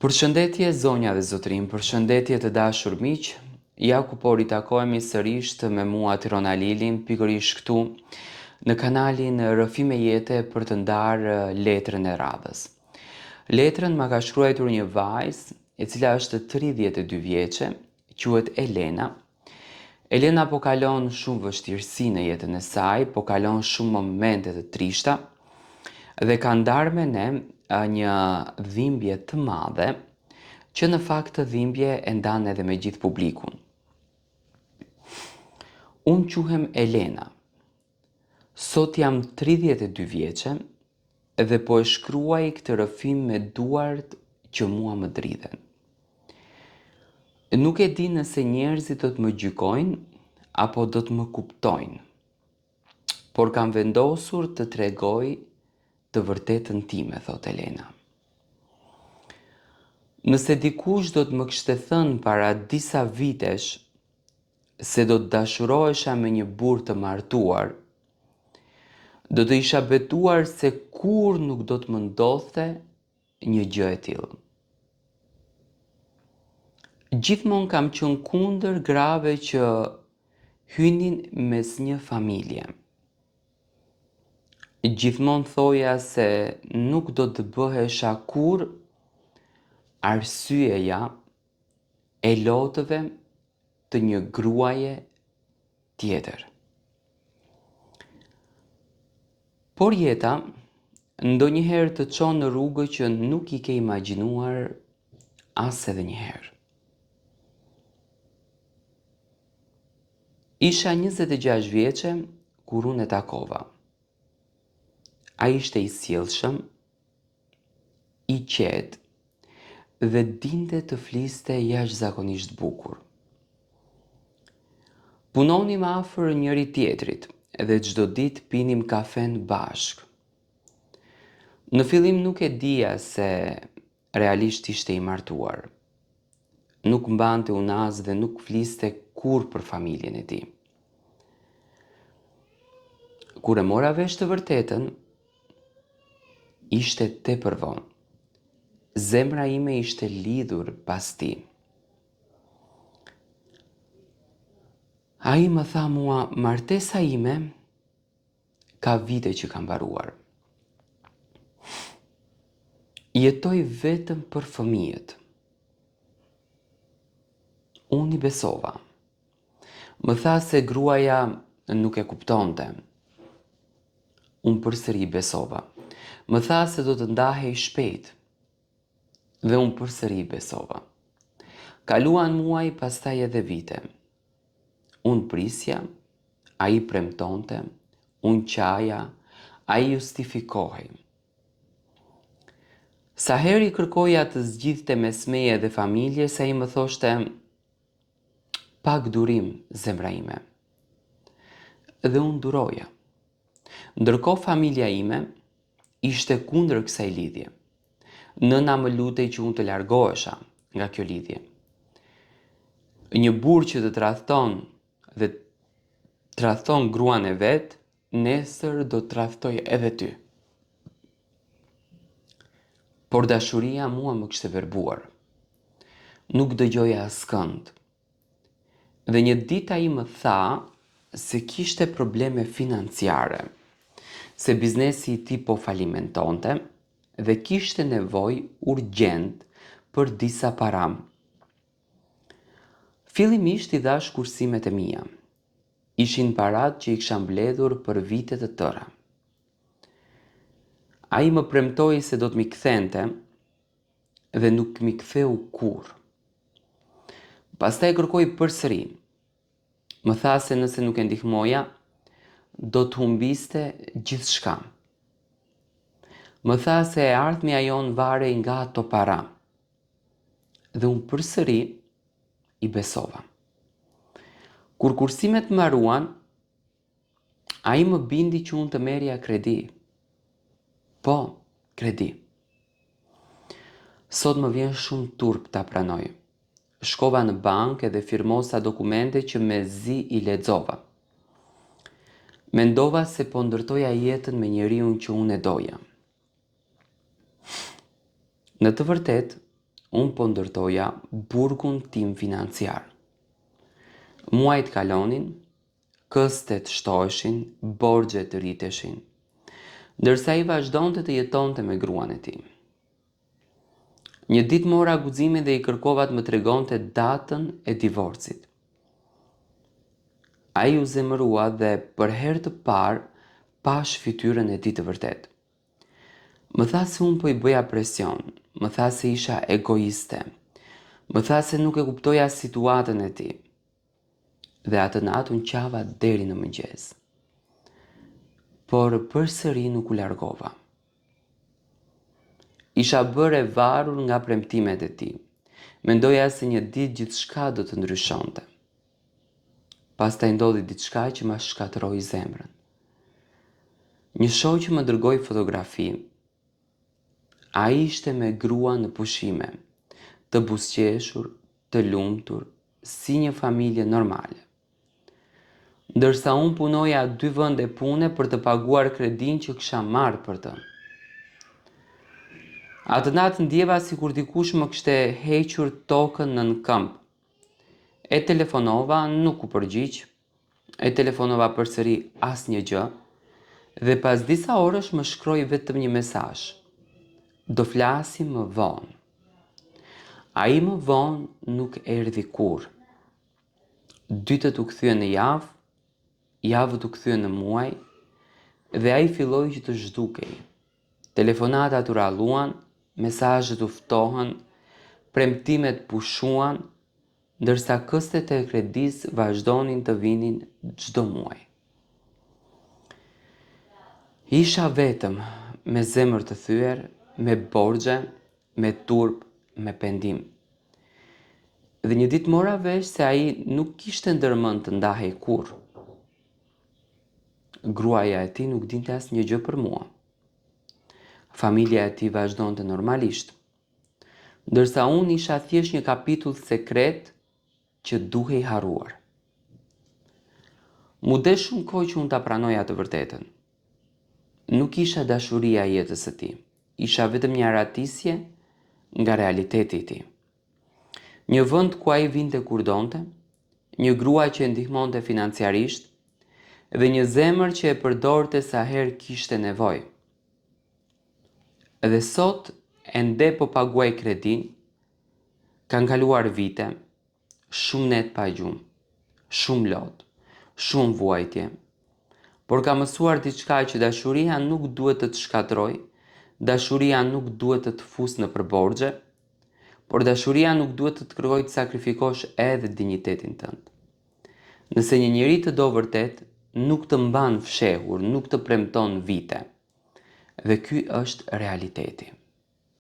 Përshëndetje zonja dhe zotërinj, përshëndetje të dashur miq. Ja ku po ritakohemi sërish me mua Tiron Alilin, pikërisht këtu në kanalin Rrëfime Jete për të ndarë letrën e radhës. Letrën ma ka shkruajtur një vajzë, e cila është 32 vjeçe, quhet Elena. Elena po kalon shumë vështirësi në jetën e saj, po kalon shumë momente të trishta dhe ka ndarë me ne një dhimbje të madhe, që në fakt këtë dhimbje e ndan edhe me gjithë publikun. Unë quhem Elena. Sot jam 32 vjeçe dhe po e shkruaj këtë rrëfim me duart që mua më dridhen. Nuk e di nëse njerëzit do të më gjykojnë apo do të më kuptojnë, por kam vendosur të tregoj të vërtetën time, thotë Elena. Nëse dikush do të më kishte thënë para disa vitesh se do të dashurohesha me një burrë të martuar, do të isha betuar se kurrë nuk do të më ndodhte një gjë e tillë. Gjithmonë kam qenë kundër grave që hynin mes një familje. Gjithmonë thoja se nuk do të bëhesha kurrë arsyeja e lotëve të një gruaje tjetër. Por jeta ndonjëherë të çon në rrugë që nuk i ke imagjinuar as edhe një herë. Isha 26 vjeçe kur unë e takova. Ai ishte i sjellshëm, i qetë dhe dinte të fliste jashtëzakonisht bukur. Punonim afër njëri-tjetrit dhe çdo ditë pinim kafen bashkë. Në fillim nuk e dija se realisht ishte i martuar. Nuk mbante unazë dhe nuk fliste kurrë për familjen e tij. Kur e mora vesh të vërtetën, ishte tepër vonë. Zemra ime ishte lidhur pas tij. Ai më tha mua, martesa ime ka vite që ka mbaruar. Jetoj vetëm për fëmijët. Unë i besova. Më tha se gruaja nuk e kuptonte. Unë përsëri i besova. Më tha se do të ndahej shpejt. Dhe unë përsëri i besova. Kaluan muaj, pastaj edhe vite. Unë prisja, ai premtonte, unë qaja, ai justifikohej. Sa herë i kërkoja të zgjidhte mes meje dhe familjes, ai më thoshte, pak durim, zemra ime. Dhe unë duroja. Ndërkohë familja ime ishte kundër kësaj lidhje. Nëna më lutej që unë të largohesha nga kjo lidhje. Një burrë që të tradhton dhe tradhton gruan e vet, nesër do të tradhtojë edhe ty. Por dashuria mua më kishte verbuar. Nuk dëgjoja askënd. Dhe një ditë ai më tha se kishte probleme financiare, se biznesi i tij po falimentonte dhe kishte nevojë urgjent për disa para. Fillimisht i dhashë kursimet e mia. Ishin paratë që i kisha mbledhur për vite të tëra. Ai më premtoi se do të m'i kthente dhe nuk m'i ktheu kurrë. Pastaj kërkoi përsëri. Më tha se nëse nuk e ndihmoja, do të humbiste gjithçka. Më tha se e ardhmja jonë varej nga ato para. Dhe unë përsëri i besova. Kur kursimet mbaruan, Ai më bindi që unë të merrja kredi. Po, kredi. Sot më vjen shumë turp ta pranoj. Shkova në bankë edhe firmosa dokumente që mezi i lexova. Mendova se po ndërtoja jetën me njeriun që unë e doja. Në të vërtetë, Unë po ndërtoja burgun tim financiar. Muajt kalonin, këstet shtoheshin, borxhet rriteshin, ndërsa ai vazhdonte të jetonte me gruan e tij. Një ditë mora guximin dhe i kërkova të më tregonte datën e divorcit. Ai u zemërua dhe për herë të parë pashë fytyrën e tij të vërtetë. Më tha se unë po i bëja presion, më tha se isha egoiste, më tha se nuk e kuptoja situatën e tij. Dhe atë natë unë qava deri në mëngjes. Por përsëri nuk u largova. Isha bërë e varur nga premtimet e tij. Mendoja se një ditë gjithçka do të ndryshonte. Pastaj ndodhi diçka që ma shkatërroi zemrën. Një shoqe më dërgoi fotografi. Ai ishte me grua në pushime, të buzëqeshur, të lumtur, si një familje normale. Ndërsa unë punoja dy vende pune për të paguar kredinë që kisha marrë për të. Atë natë ndjeva sikur dikush më kishte hequr tokën nën këmbë. E telefonova, nuk u përgjigj. E telefonova përsëri asnjë gjë. Dhe pas disa orësh më shkroi vetëm një mesazh. Do flasim më vonë. Ai më vonë nuk erdhi kurrë. Ditët u kthyen në javë, javët u kthyen në muaj dhe ai filloi që të zhdukej. Telefonatat u rralluan, mesazhet u ftohën, premtimet pushuan, ndërsa këstet e kredisë vazhdonin të vinin çdo muaj. Isha vetëm, me zemër të thyer, me borxhe, me turp, me pendim. Dhe një ditë mora vesh se ai nuk kishte ndërmend të ndahej kurrë. Gruaja e tij nuk dinte asnjë gjë për mua. Familja e tij vazhdonte normalisht. Ndërsa unë isha thjesht një kapitull sekret që duhej harruar. M'u desh shumë kohë që unë ta pranoja të vërtetën. Nuk isha dashuria e jetës së tij. Isha vetëm një arratisje nga realiteti i tij. Një vend ku ai vinte kur donte, një grua që e ndihmonte financiarisht dhe një zemër që e përdorte sa herë kishte nevojë. Dhe sot ende po paguaj kredinë, kanë kaluar vite, Shumë net pa gjumë, shumë lot, shumë vuajtje. Por kam mësuar diçka që dashuria nuk duhet të të shkatërrojë, dashuria nuk duhet të të fusë nëpër borxhe, por dashuria nuk duhet të të kërkojë të sakrifikosh edhe dinjitetin tënd. Nëse një njeri të do vërtet, nuk të mban fshehur, nuk të premton vite. Dhe ky është realiteti.